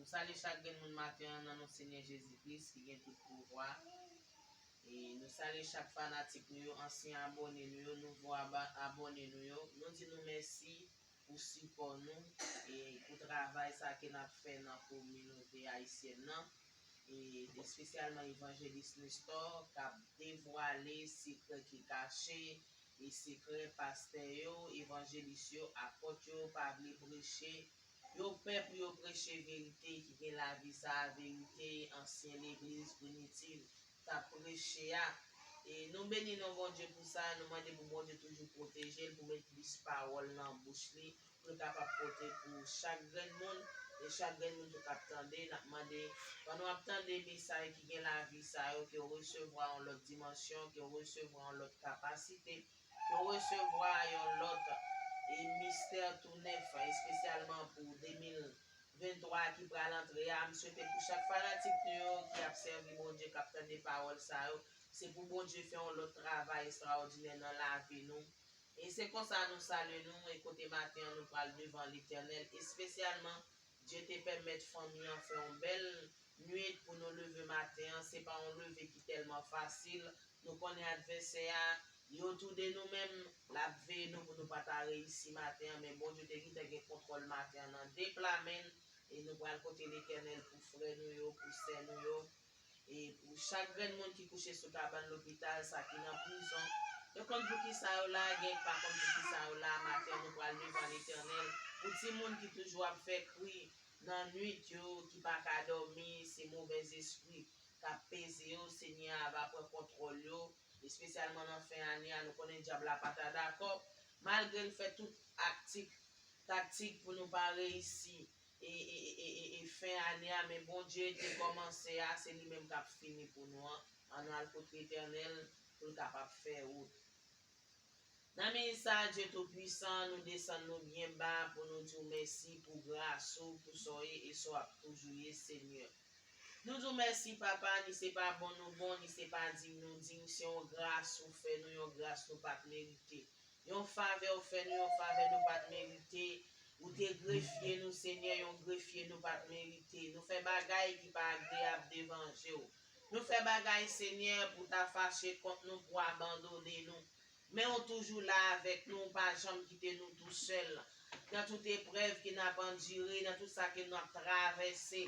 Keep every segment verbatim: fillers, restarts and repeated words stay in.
Nou salye chak grenn moun maten an nan non Senyè Jezi Kris ki gen tout pouvwa. E nou salye chak fanatik nou yo, ansyen abòne nou yo, nouvo aba- abòne nou yo. Nou di nou mèsi pou sipò nou e pou travay sa ke n ap fè nan kominote ayisyèn nan. E espesyalman Evanjelis Nestor k ap devwale sekrè ki kache e sekrè pastè yo, evanjelis yo, apòt yo pa vle preche. Yo pè pou yo preche verite ki gen lavi sa a, verite ansyen legliz primitiv t ap preche a. E nou beni non Bondye pou sa, nou mande pou Bondye toujou pwoteje l, pou met plis pawòl nan bouch li, pou l kapab pote pou chak grenn moun, e chak grenn moun tou k ap tande, n ap mande, pandan w ap tande mesaj ki gen lavi sa yo, ke w resevwa yon lòt dimansyon, ke w resevwa yon lòt kapasite, ke w resevwa yon lòt e mistè tou nèf, espesyalman pou de mil venntwa ki pral antre a. M swete pou chak fanatik nou yo ki ap sèvi Bondye, k ap tande pawòl sa yo, se pou Bondye fè yon lòt travay estrawòdinè nan lavi nou. E se konsa nou salye nou, e kote maten an nou pral devan Letènèl, espesyalman Dye te pèmèt fanmi an fè yon bèl nwit pou nou leve maten an. Se pa yon leve ki tèlman fasil. Nou konnen advèsè a, li otoude nou menm, l ap veye nou pou nou pa ta reyisi maten an, men Bondye te gentan gen kontwòl maten an nan de pla men l, e nou pral kote Letènèl pou frè nou yo, pou sè nou yo, e pou chak grenn moun ki kouche sou kabann lopital, sa ki nan prizon. Yo konn poukisa yo la, gen k pa konn poukisa yo la, maten an nou pral devan Letènèl. Pou timoun ki toujou ap fè kri nan nwit yo, ki pa ka dòmi, se movèzespri k ap peze yo, Senyè a va pran kontwòl yo, espesyalman nan fen ane a. Nou konnen dyab la pa ta dakò, malgre l fè tout aktik, taktik pou nou pa reyisi e, e, e, e, e, e fen ane a, men Bondye te kòmanse a, se li menm k ap fini pou nou an. Ann al kot Letènèl pou l kapab fè wout. Nan minit sa a, Dye Toupwisan, nou desann nou byen ba pou nou di w mèsi pou gras ou, pou sa w ye e sa w ap toujou ye, Senyè. Nou di w mèsi, Papa, ni se pa bon nou bon, ni se pa dign nou dign, se yon gras ou fè nou, yon gras nou pa t merite. Yon favè ou fè nou, yon favè nou pa t merite. Ou te grefye nou, Senyè, yon grefye nou pa t merite. Nou fè bagay ki pa agreyab devan je w. Nou fè bagay, Senyè, pou w ta fache kont nou, pou w abandone nou. Men ou toujou la avèk nou, ou pa janm kite nou tousèl. Nan tout eprèv ke n ap andire, nan tout sa ke n ap travèse,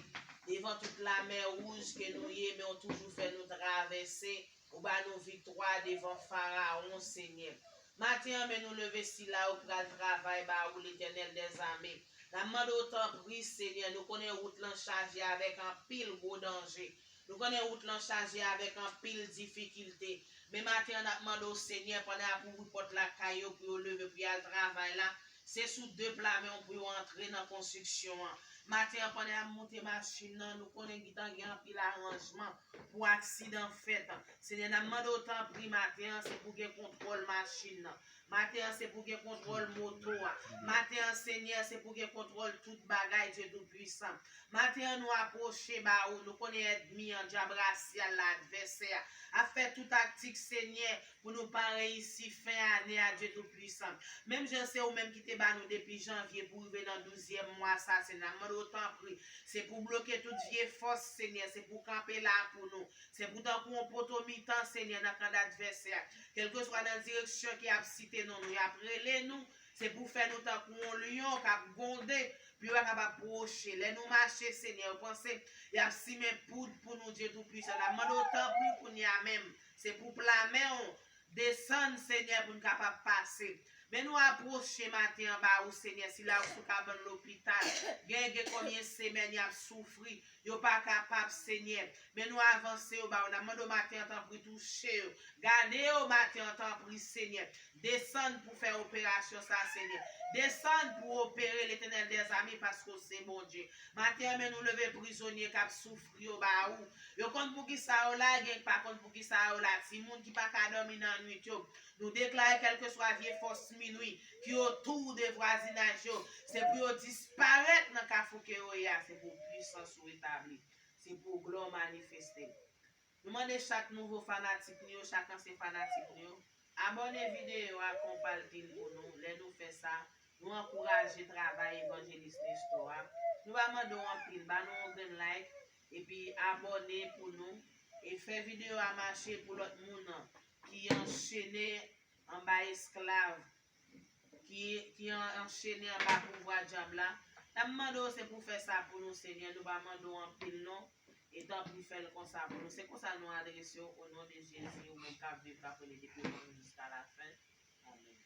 devan tout lamè wouj ke nou ye, men ou toujou fè nou travèse. Ou ba nou viktwa devan Farawon, Senyè. Maten an, men nou leve sila ou pral travay ba ou, Letènèl dèzame. N ap mande w tanpri, Senyè, nou konnen wout lan chaje avèk anpil gwo danje. Nou konnen wout lan chaje avèk anpil difikilte. Men maten an, n ap mande w, Senyè, pandan y ap ouvri pòt lakay yo pou yo leve, pou y al travay la, se sou de pla men w pou yo antre nan konstriksyon an. Maten an, pandan y ap monte machin nan, nou konnen gentan gen anpil aranjman pou aksidan fèt. Senyè, n ap mande w tanpri maten an, se pou gen kontwòl machin nan. Maten an, se pou gen kontwòl moto a. Maten an, Senyè, se pou gen kontwòl tout bagay, Dye Toupwisan. Maten an, nou apwoche ba ou. Nou konnen ènmi an, dyab rasyal la, advèsè a, ap fè tout taktik, Senyè, pou nou pa reyisi fen ane a, Dye Toupwisan. Menm jan se ou menm ki te ba nou depi janvye pou rive nan douzyèm mwa sa, Senyè, n ap mande w tanpri, se pou bloke tout vye fòs, Senyè, se pou kanpe la pou nou. Se pou tankou yon poto mitan, Senyè, nan kan advèsè a. Kèlkeswa nan direksyon ke y ap site non nou, y ap rele nou, se pou fè nou tankou yon lyon k ap gwonde, pou yo pa kapab pwoche. Lè nou mache, Senyè, yo panse y ap simen poud pou nou, Dye Toupwisan. N ap mande w tanpri kounye a menm, se pou pla men w desann, Senyè, pou n kapab pase. Men nou apwoche maten an ba ou, Senyè, sila yo sou kabann lopital. Gen, gen konbyen semèn y ap soufri, yo pa kapab, Senyè. Men nou avanse yo ba ou. N ap mande w maten an, tanpri, touche yo. Gade yo maten an, tanpri, Senyè. Desann pou fè operasyon sa, Senyè. Desann pou opere, Letènèl dèzame, paske w se Bondye. Maten an, men nou leve prizonye k ap soufri yo ba ou. Yo konn poukisa yo la, gen k pa konn poukisa yo la. Timoun ki pa ka dòmi nan nwit yo. Nou deklare kèlkeswa vye fòs minwi ki otou de vwazinaj yo, se pou yo disparèt nan kafou ke yo ye a. Se pou pwisans ou etabli. Se pou glwa w manifeste. Nou mande chak nouvo fanatik nou yo, chak ansyen fanatik nou yo, abòne videyo a, konpati l pou nou. Lè nou fè sa, Nou ankouraje travay evanjelis Nestor a. Nou pa mande w anpil, ba nou yon grenn like, epi abòne pou nou, e fè videyo a mache pou lòt moun ki anchene anba esklav, ki, ki an- anchene anba pouvwa dyab la. N ap mande w se pou fè sa pou nou, Senyè. Nou pa mande w anpil non. E tanpri fè l konsa pou nou. Se konsa nou adrese w, o non de Jezi, ou menm k ap viv, k ap rele depi o kòmansman jiska lafen. Amèn.